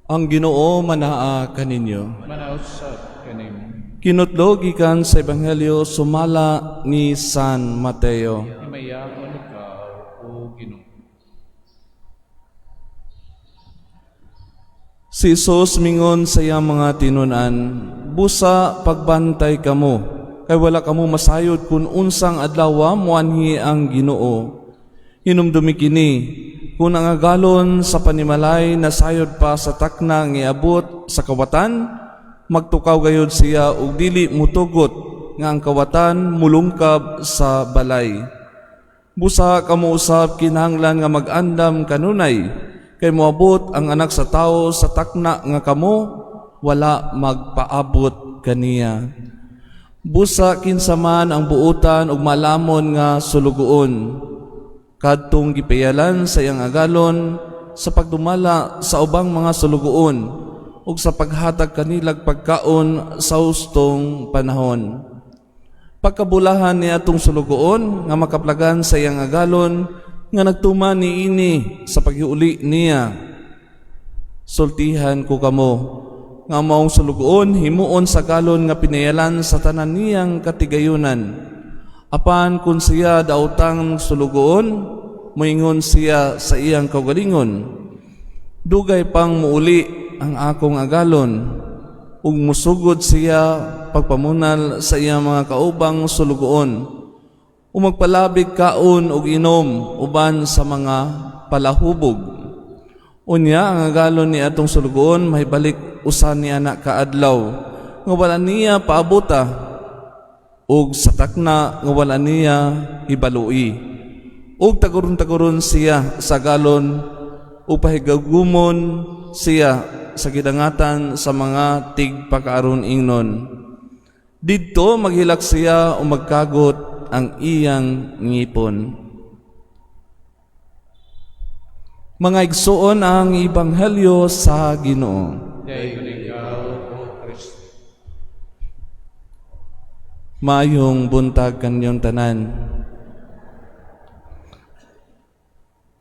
Ang Ginoo manaa kaninyo. Manausab kanimo. Kinutlo gikan sa Ebanghelyo sumala ni San Mateo. Himayaon ikaw, O Ginoo. Si Jesus mingon sa iyang mga tinunan, "Busa pagbantay kamo, kay wala kamo masayod kung unsang adlaw moanhi ang Ginoo. Hinumdumi kini, kung ang agalon sa panimalay nasayod pa sa takna nga iabot sa kawatan, magtukaw gayod siya ug dili mutugot nga ang kawatan mulungkab sa balay. Busa kamo usab kinahanglan nga mag-andam kanunay, kay moabot ang Anak sa Tawo sa takna nga kamo wala magpaabot kaniya. Busa kinsa man ang buutan ug malamon nga sulugoon, kadtong gipayalan sa iyang agalon sa pagdumala sa ubang mga sulugoon ug sa paghatag kanilag pagkaon sa hustong panahon. Pagkabulahan ni atong sulugoon nga makaplagan sa iyang agalon nga nagtuman niini sa paghiuli niya. Sultihan ko kamo nga maong sulugoon himuon sa galon nga pinayalan sa tanan niyang katigayunan. Apan kung siya daotang sulugoon, moingon siya sa iyang kaugalingon, 'Dugay pang muuli ang akong agalon,' ug musugod siya pagpamunal sa iyang mga kaubang sulugoon, ug magpalabig kaon ug inom uban sa mga palahubog. Unya ang agalon ni atong sulugoon mahibalik usa ni ana ka adlaw nga wala niya paabuta ug sa takna nga wala niya hibalui. Ug taguron-taguron siya sa galon ug pahigagumon siya sa gidangatan sa mga tigpakaaron ingnon. Didto maghilak siya o magkagot ang iyang ngipon." Mga igsuon, ang Ebanghelyo sa Ginoo. Dayon ikaw, O Kristo. Maayong buntag kanyong tanan.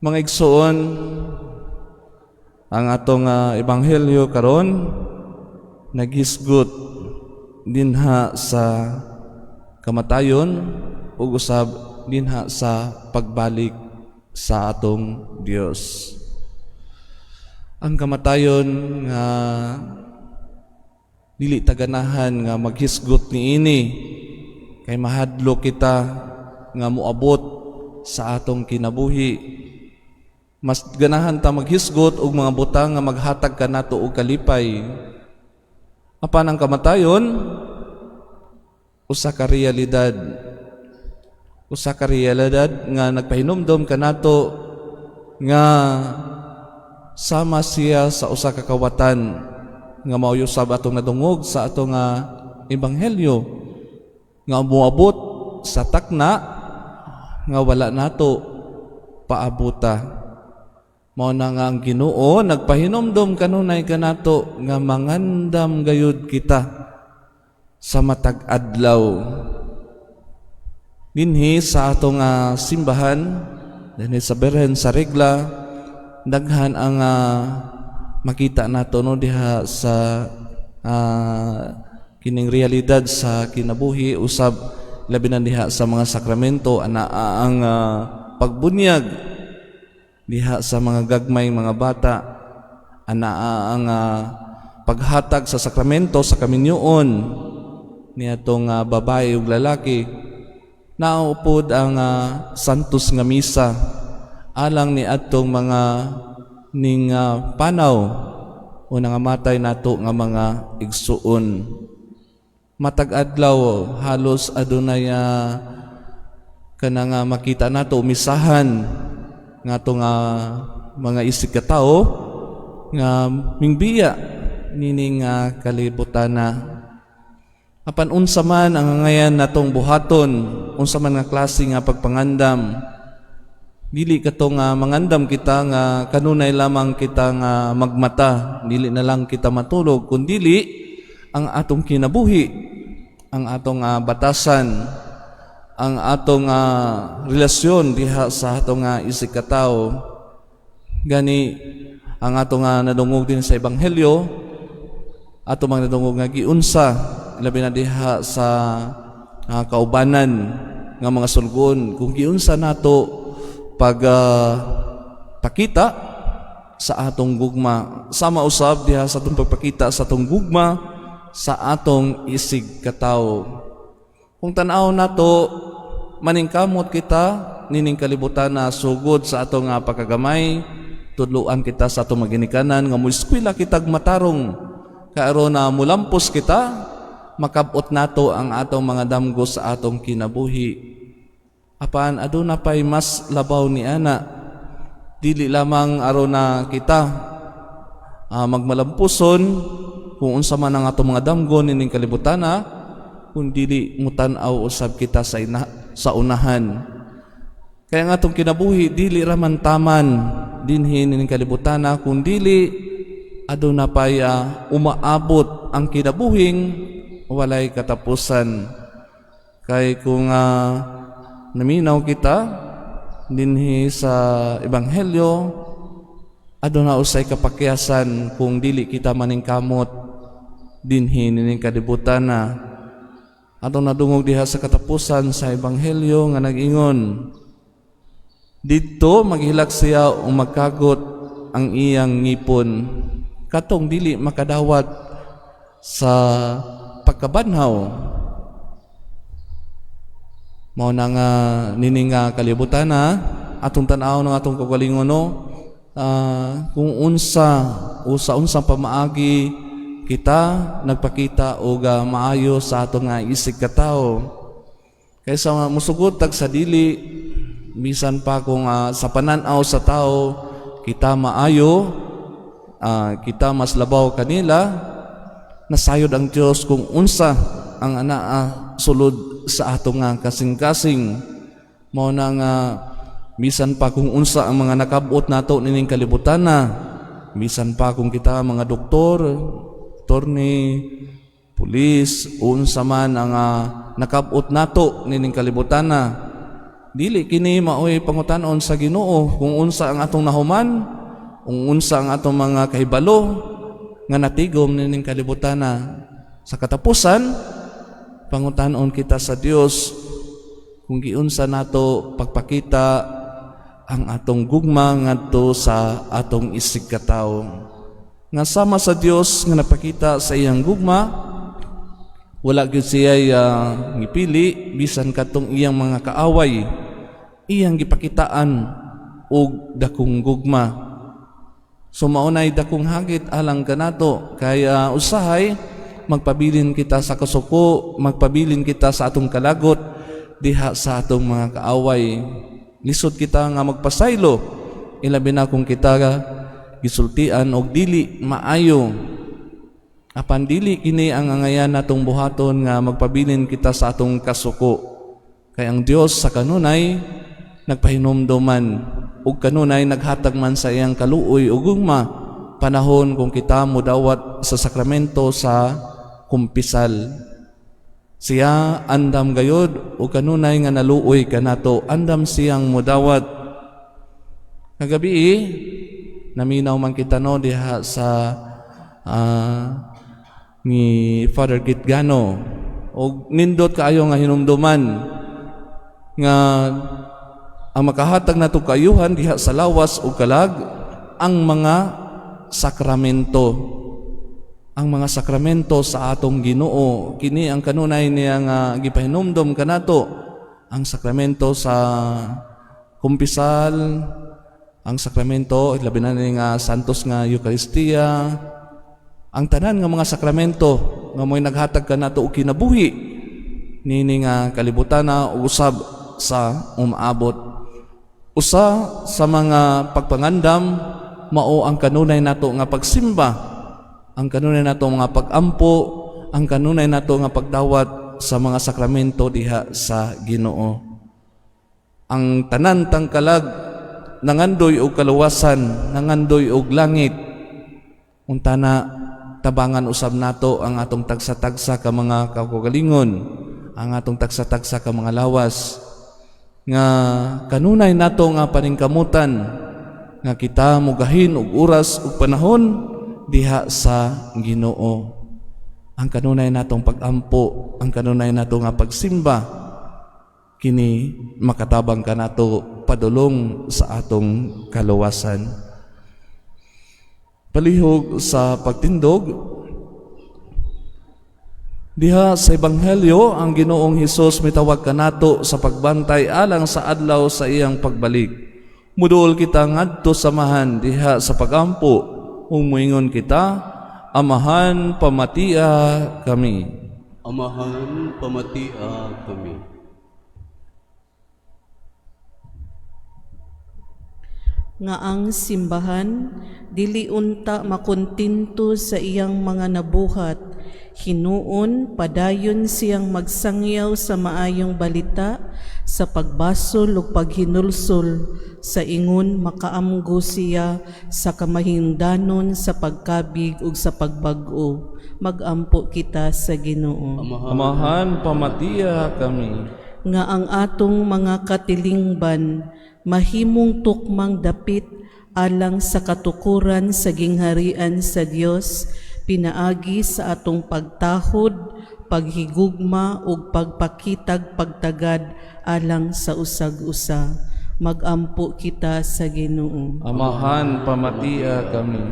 Mga igsuon, ang atong ebanghelyo karon naghisgot dinha sa kamatayon ug usab dinha sa pagbalik sa atong Dios. Ang kamatayon nga dili taganahan nga maghisgot niini kay mahadlok kita nga moabot sa atong kinabuhi. Mas ganahan ta maghisgot og mga butang nga maghatag kanato og kalipay. Apan ang kamatayon usa ka realidad. Usa ka realidad nga nagpahinumdom kanato nga sama siya sa usa ka kawatan nga mao'y usab atong nadungog sa atong ebanghelyo nga moabot sa takna nga wala nato paabuta. Mao na nga ang Ginoo nagpahinumdom kanunay kanato nga mangandam gayud kita sa matag adlaw. Dinhi sa atong simbahan, dinhi sa Birhen sa Regla, daghan ang makita nato, no, diha sa kining realidad sa kinabuhi, usab labi na diha sa mga sakramento, ana ang pagbunyag diha sa mga gagmay mga bata, ana ang paghatag sa sakramento sa kaminyoon niadtong babae ug lalaki, naupod ang santos nga misa alang ni adtong mga ning panaw o nangamatay nato nga mga igsuon. Matag adlaw halos adunay kana nga makita nato umisahan nga ato nga mga isig katawo nga mingbiya nining kalibutana. Apan unsa man ang angayan natong buhaton, unsa man nga klase nga pagpangandam, dili kato nga mangandam kita nga kanunay lamang kita nga magmata, dili na lang kita matulog, kundili ang atong kinabuhi, ang atong batasan, ang atong relasyon diha sa atong isig katawo. Gani Ang ato nga nadungog din sa Ebanghelyo, ato mang nadungog nga giunsa labi na diha sa kaubanan nga mga sulgon kung giunsa nato pag pakita sa atong gugma, sama usab diha sa atong pagpakita sa atong gugma sa atong isig katawo. Kung tan-aw nato, maningkamot kita nining kalibutan na sugod sa atong nga pagkagamay, tudluan kita sa atong maginikanan nga moeskwela kitag matarong kaaron na mulampos kita, makabot nato ang atong mga damgo sa atong kinabuhi. Apan aduna pay mas labaw ni ana. Dili lamang aron na kita magmalampuson kung unsa man ang atong mga damgo nining kalibutan, kung dili mutan-aw usab kita sa unahan. Kaya nga atong kinabuhi dili ra man taman dinhi nining kalibutan, kung dili aduna pay umaabot ang kinabuhing walay katapusan. Kay kung naminaw kita dinhi sa Ebanghelyo, aduna usay kapakyasan kung dili kita maningkamot dinhi nining kalibutan na. Atong nadungog diha sa katapusan sa Ebanghelyo nga nag-ingon, "Didto maghilak siya o magkagot ang iyang ngipon," katong dili makadawat sa pagkabanhaw. Mao na nga nini nga kalibutan na atong tan-aw ng atong kaugalingon, no, kung unsa o sa unsang pamaagi kita nagpakita og maayo sa atong nga isig katawo. Kaysa musugot tag sa dili, bisan pa kung sa panan-aw sa tao kita maayo, kita mas labaw kanila, nasayod ang Dios kung unsa ang anaa sulod sa atong nga kasing-kasing. Mao na nga bisan pa kung unsa ang mga nakabot nato nining kalibutan na, bisan pa kung kita mga doktor, attorney, pulis, unsa man ang nakabot nato nining kalibutan na, dili kini maoy pangutanon sa Ginoo kung unsa ang atong nahuman, kung unsa ang atong mga kahibalo nga natigom nining kalibutan na. Sa katapusan, pangutanon kita sa Dios kung giunsa nato pagpakita ang atong gugma ngadto sa atong isig katawo. Nga sama sa Dios nga napakita sa iyang gugma, wala gyud siya ngipili, bisan katong iyang mga kaaway iyang gipakitaan og dakong gugma. So maunay dakong hagit alang kanato, kaya usahay magpabilin kita sa kasuko, magpabilin kita sa atong kalagot diha sa atong mga kaaway. Lisod kita nga magpasaylo, ilabi na kung kita gisultian og dili maayo. Apan dili kini ang angayan natong buhaton nga magpabilin kita sa atong kasuko. Kay ang Dios sa kanunay nagpahinumduman ug kanunay naghatag man sa iyang kaluoy ug gugma panahon kung kita mudawat sa sakramento sa kumpisal. Siya andam gayod ug kanunay nga naluoy kanato, andam siyang mudawat. Kagabi naminaw man kita, no, diha sa ni Father Gitgano, og nindot kaayo nga hinumduman nga ang makahatag nato kaayuhan diha sa lawas ug kalag ang mga sakramento, ang mga sakramento sa atong Ginoo. Kini ang kanunay niya nga gipahinumdom kanato, ang sakramento sa kumpisal, ang sakramento labi na ni nga Santos nga Eukaristiya, ang tanan nga mga sakramento nga mo'y naghatag kanato og kinabuhi nini nga kalibutan na usab sa umaabot. Usa sa mga pagpangandam mao ang kanunay nato nga pagsimba, ang kanunay nato mga pagampo, ang kanunay nato nga pagdawat sa mga sakramento diha sa Ginoo. Ang tanan tang kalag nangandoy og kaluwasan, nangandoy og langit. Unta na tabangan usab nato ang atong tagsa-tagsa ka mga kaugalingon, ang atong tagsa-tagsa ka mga lawas nga kanunay nato nga paningkamutan. nga kita mugahin og oras ug panahon diha sa Ginoo. Ang kanunay natong pagampo, ang kanunay nato nga pagsimba, kini makatabang kanato padulong sa atong kaluwasan. Palihog sa pagtindog diha sa Ebanghelyo, ang Ginoong Hesus mitawag kanato sa pagbantay alang sa adlaw sa iyang pagbalik. Muduol kita ngadto sa Amahan diha sa pagampo ug moingon kita, "Amahan, pamatia kami." Amahan, pamatia kami. Nga ang simbahan dili unta makontento sa iyang mga nabuhat, hinuon padayon siyang magsangyaw sa maayong balita sa pagbasol ug paghinulsol, sa ingon makaamgo siya sa kamahingdanon sa pagkabig ug sa pagbag-o. Magampo kita sa Ginoo. Amahan, pamatia kami. Nga ang atong mga katilingban mahimong tukmang dapit alang sa katukuran sa gingharian sa Dios pinaagi sa atong pagtahod, paghigugma ug pagpakitag pagtagad alang sa usag-usa. Magampo kita sa Ginoo. Amahan, pamatia kami.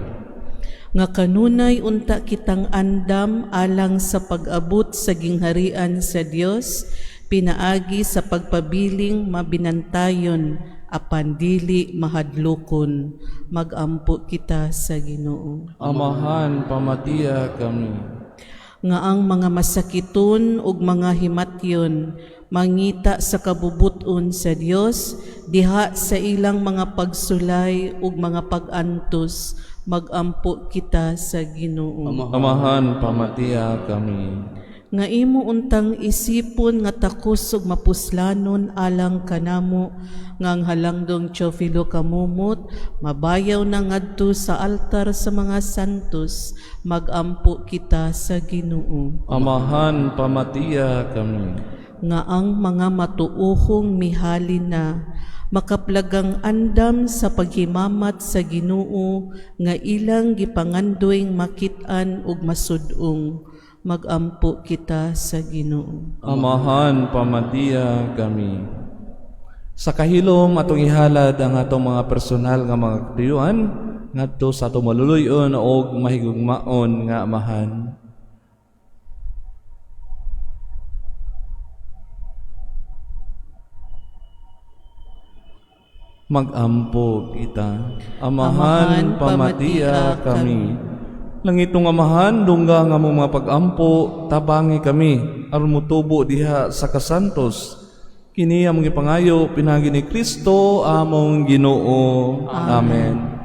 Nga kanunay unta kitang andam alang sa pag-abot sa gingharian sa Dios pinaagi sa pagpabiling mabinantayon apan dili mahadlokon. Magampo kita sa Ginoo. Amahan, pamatia kami. Nga ang mga masakiton ug mga himatyon mangita sa kabubuton sa Dios diha sa ilang mga pagsulay ug mga pag-antos. Magampo kita sa Ginoo. Amahan, pamatia kami. Nga imo untang isipon nga takos ug mapuslanon alang kanamo nga ang halangdong Teofilo Camomot mabayaw na ngadto sa altar sa mga santos. Magampo kita sa Ginoo. Amahan, pamatia kami. Nga ang mga matuohong mihali na makaplagang andam sa paghimamat sa Ginoo nga ilang gipangandoy makit-an ug masud-ong. Magampo kita sa Ginoo. Amahan, pamatia kami. Sa kahilom atong ihalad ang atong mga personal nga mga katuyuan ngadto sa atong maluluy-on og mahigugmaon nga Amahan. Magampo kita. Amahan, pamatia kami. Langitong Amahan, dungga nga among mga pag-ampo, tabangi kami aron motubo diha sa kasantos. Kini among gipangayo pinaagi ni Kristo among Ginoo. Amen.